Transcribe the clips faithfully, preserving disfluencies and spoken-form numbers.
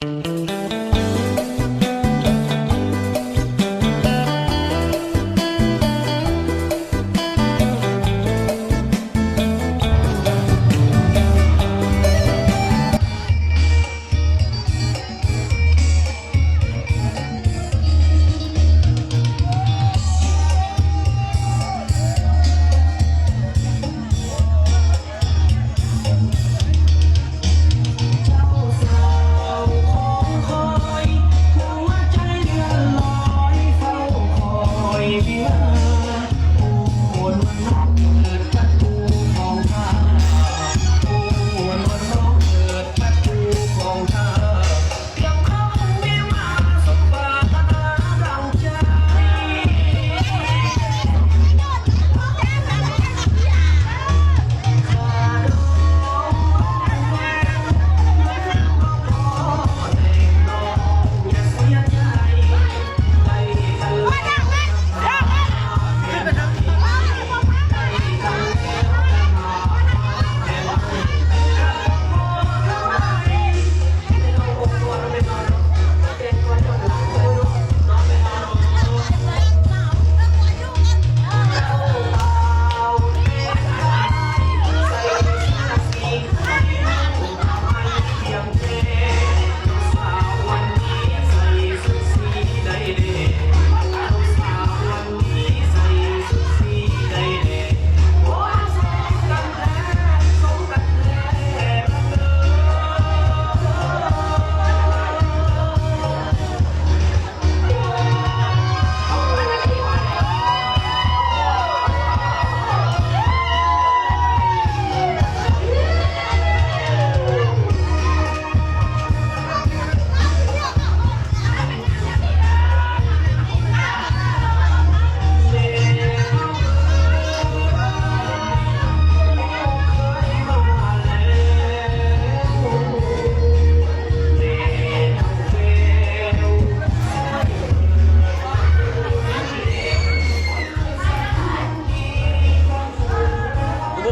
กู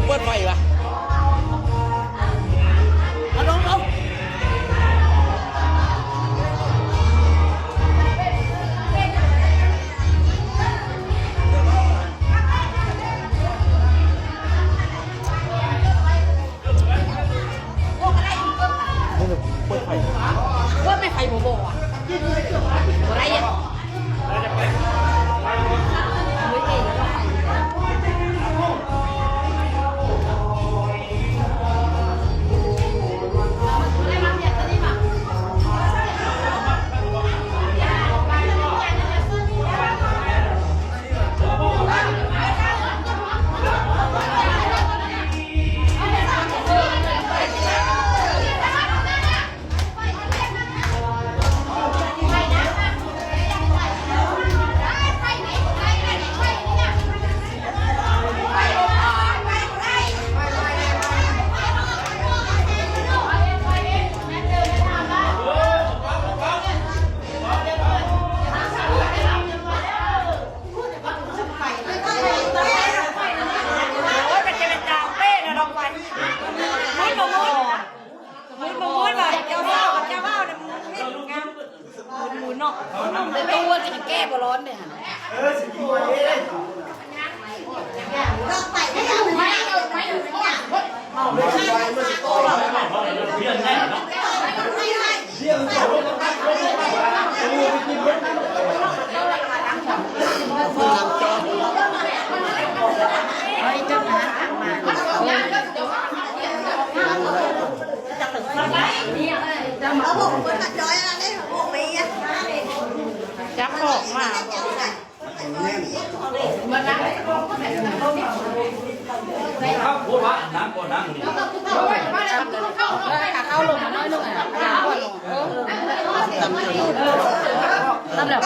บ่เปิดไฟวะ เอาลงลง เปิดไฟ เปิดไม่ไฟบ่บ่อ่ะ บ่ได้อ่ะ โอ้ย เป็นจะเป็นจางเป้นะน้องวัน มุนบ่มุน มุนบ่มุน ว่าเจ้าบ่าวกับเจ้าบ่าวเนี่ย มุนงาม มุนมุนเนาะ แต่ตัวจะแก้บ่ร้อนเนี่ยหั่นน่ะ จับออกมา ครับ พูดว่าน้ำก่อนน้ำนี่ เออ เอาเข้าลงมาหน่อยหนึ่งอ่ะ เอาเข้าลง เออ ตำแล้ว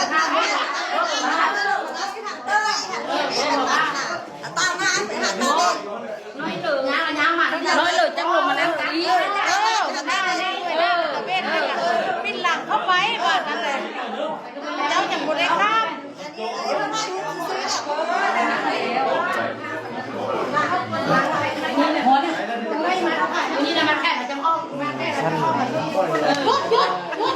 น้อยเหลือ น้อยเหลือจังลงมานั่งอีก เออ เออ เออ ปิดหลังเข้าไป ว่านั่นแหละ เจ้าจังบ่ได้ข้าม นี่นะมันแค่มันจะออก หยุด หยุด หยุด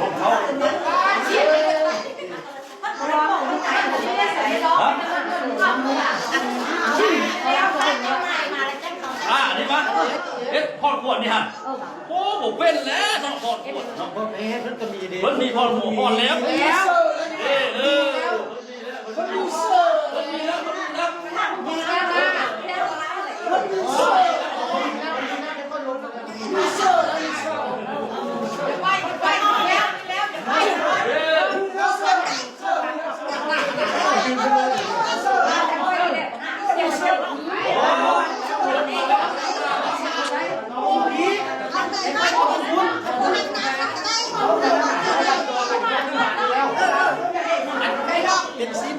ฮะ อ่า นี่มา เฮ็ดพอดขวดนี่ฮะ โอ้ บ่เป็นแล้วเนาะ พอดขวดเนาะ บ่แม่น มันก็มีเด้ มันมีพอดขวด พอดแล้ว แล้ว เออ เออ มันมีเสิร์ฟ มันมีแล้ว มันมีแล้ว มันมีเสิร์ฟ มันมีเสิร์ฟ เป็นสิบ